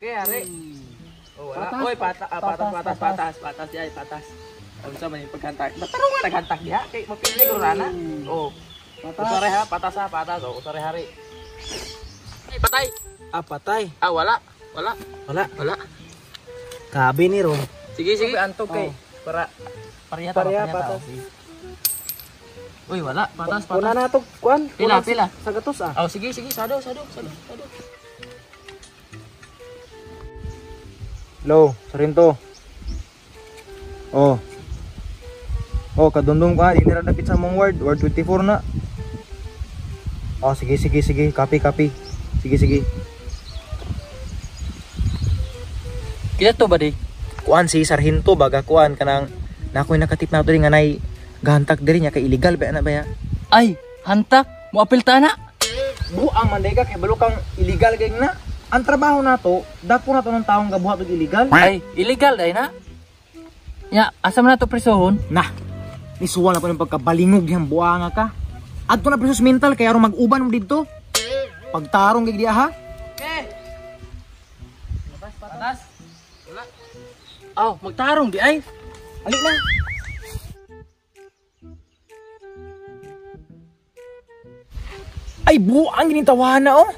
Okay, ari. Oh, wala. Oy, patas, patas, patas, patas, patas diay, patas. Unsa man yung paghantak? Batarong nga naghantak diha kay mapili ko rana. Oh. Patas. Usare ha, patas ha, patas. Oh, usare hari. Ay, patay. Ah, patay. Ah, wala. Wala. Wala. Wala. Kabi ni ron. Sige, sige. Antog kay para pareha ta, Pareha, pareha ta. patas. Uy, wala. Patas, patas. Una na to, kuan. Pila, pila. Sa gatos ah. Oh, sige, sige. Sado, sado, sado, sado. Hello, Sarinto. Oh. Oh, kadundong ka, di nila dapit sa mong ward, ward 24 na. Oh, sige, sige, sige, copy, copy. Sige, sige. Kita to ba di? Kuan si Sarhinto baga kuan kanang nakoy nakatip na to nga nay gahantak diri nya kay illegal ba na ba ya? Ay, hantak. Moapil ta na. Buang man ka kay balo kang illegal kay na. Ang trabaho nato, dapo nato ng taong gabuhat og illegal. Ay, illegal day na. Ya, asa man na to presohon? Nah, nisuwal na po ng pagkabalingog dihang buanga ka. Adto na presos mental kay aron mag-uban mo didto. Pagtarong kay diha ha. Okay. Patas, patas. Wala. Aw, magtarong di ay. Ali na. Ay buang ginintawahan na oh.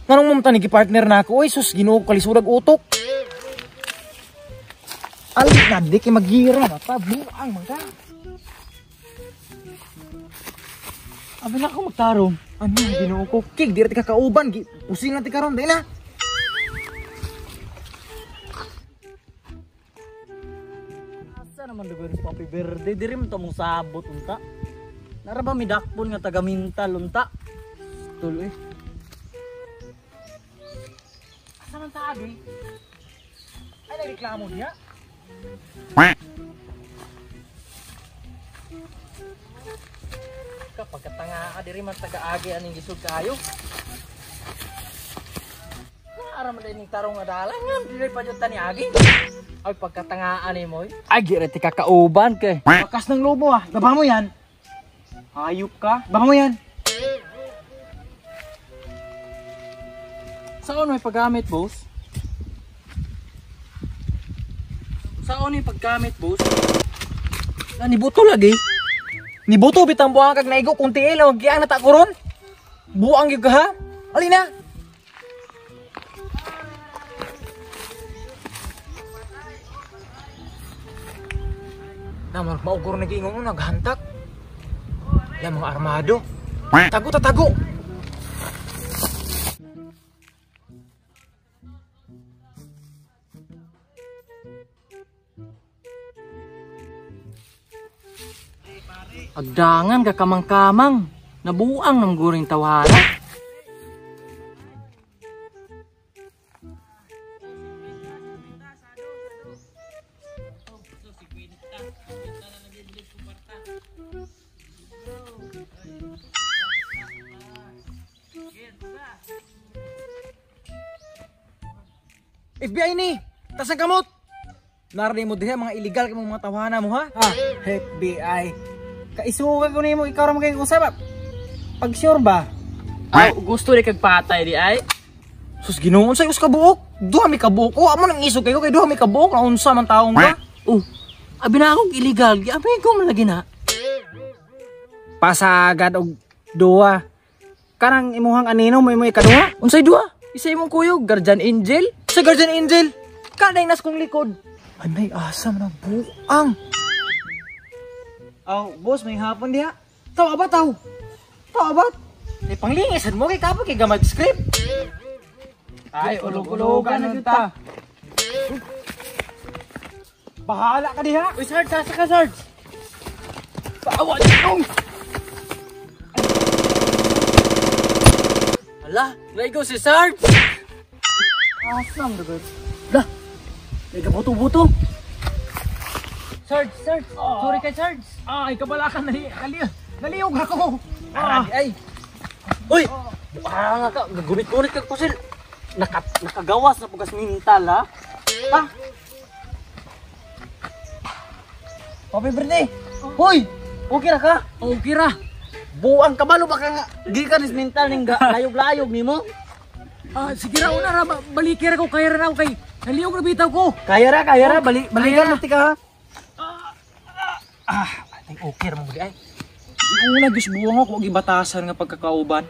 Nganong mamta ni partner na ako, oy sus Ginoo kalisurag utok. Ali na di kay magira na ta buang man ka. Abi na ako magtarong. Ano Ginoo ko kig di ra ti kakauban, pusil na ti karon dai na. Asa naman dugo ni Papi Verde, diri man to mong sabot unta. Nara ba mi dakpon nga taga mental unta? Tuloy. Asa man ta agi? Ay nagreklamo niya. Kapag katanga ka diri man taga-agi aning gisud kaayo. Naara man din tarong nga dalangan, dili pa jud ta ni agi. Ay pagkatangaan nimo oy. Ay gi ti kakauban kay. Bakas ng lobo ah. Baba mo yan. Hayop ka. Baba mo yan. Saan may paggamit, boss? Saan may paggamit, boss? Na nibuto lagi. Nibuto bitang buang kag naigo kung tiil ang giang na ta ko ron. Buang gyud ka ha. Ali na. Na mar maugor na giingon naghantak. Ya mga armado. Tago ta tago. Agdangan ka kamang-kamang. Nabuang ng guring tawhana. FBI ni. Tas ang kamot. Narinig mo diha mga illegal kay mga tawhana mo ha. Ah, FBI. Kaisuga ko nimo ikaw ra magay usab. Pag sure ba? Aw, gusto ni kag patay di ay. Sus Ginoo unsay us kabuok? Duha mi kabuok. Oh, amo nang isog kayo kay duha mi kabuok na unsa man taong ka? Oh, abi na akong illegal. Gi abi ko man lagi na. Pasagad og duha. Kanang imuhang anino mo imo ikaduha? Unsay duha? Isa imong kuyog, guardian angel. Sa guardian angel. Kanay nas kong likod. Anay asa man ang buang. Aw, boss, may hapon diha. Tawa ba taw? Tawa ba? Ay panglingisan mo kay kapag kay gamag script. Ay, ulog-ulogan na gyud ta. Bahala ka diha. Uy, Sarge, asa ka, Sarge? Paawa niyo! Ala, naigo si Sarge! Asam, dugot. Lah, nagabuto-buto. Sarge, Sarge, sorry kay Sarge. Ay, kabalakan naliyog ako. Ah, ay. Uy, nga ka, gunit-gunit kag pusil. Nakagawas na pugas mental ha. Ha? Papi Verde. Hoy, okay ra ka? Okay ra. Buang kabalo ba ka nga? Di ka nis mental ning layog-layog nimo. Ah, sige ra una ra baliki ra ko kaya ra na ako kay naliog ra bitaw ko. Kaya ra, kaya ra, bali balikan mo tika ha. Ah, ating okay ra mo gud ay. Una gyud buwang ako og gibatasan nga pagkakauban.